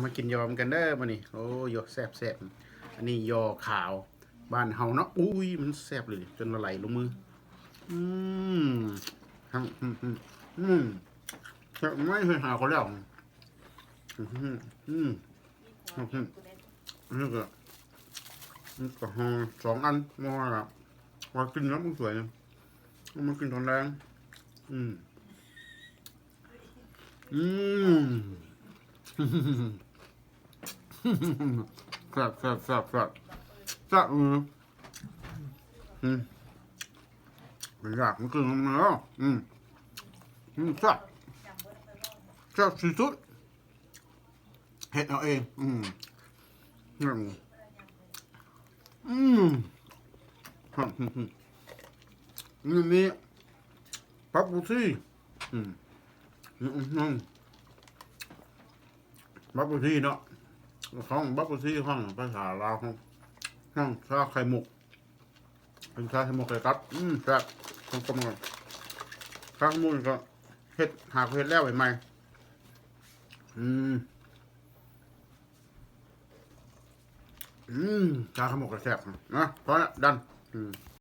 ມາກິນຢໍ້ນຳກັນເດີມື້ນີ້. ໂອ້ ຢໍ້ແຊບໆ ອັນນີ້ຢໍ້ຂາວບ້ານເຮົາເນາະ. ອຸ້ຍ ມັນແຊບເລີຍ ຈົນລະໄຫຼລົງມື. ອືມ ອືມ ອືມ ອືມ ແຊບ ໄມ່ເຄີຍຫາເຂົາແລ້ວ. ອືມ ອືມ ອືມ ອັນນີ້ກໍ ນີ້ກໍຫ່ອສອງອັນ ບໍ່ວ່າລະ ວ່າກິນແລ້ວມັນສວຍ ເອົາມາກິນຕອນແລງ. ອືມ ອືມ ແຊບ ແຊບ ແຊບ ແຊບ ແຊບ ອືມ ອືມ ຢາກມາກິນນຳເນາະ. ອືມ ອືມ ແຊບ ແຊບທີ່ສຸດ ເຮັດເອົາເອງ. ອືມ ອືມ ອືມ ນີ້ ປັບປູຊີ. ອືມ ອືມ ບັບປູຊີເນາະ ຂອງບັບປູຊີ ຂອງພາສາລາວ ຂອງ ຂອງຊາໄຂ່ມຸກ ເປັນຊາໄຂ່ມຸກໄຂ່ກັບ. ອືມ ແຊບ ຂອງກົມກັນ ຊາໄຂ່ມຸກນີ້ກໍເຮັດ ຫາກໍເຮັດແລ້ວໃໝ່ໆ. ອືມ ອືມ ຊາໄຂ່ມຸກກໍແຊບນະ. ພໍລະ ດັນ. ອືມ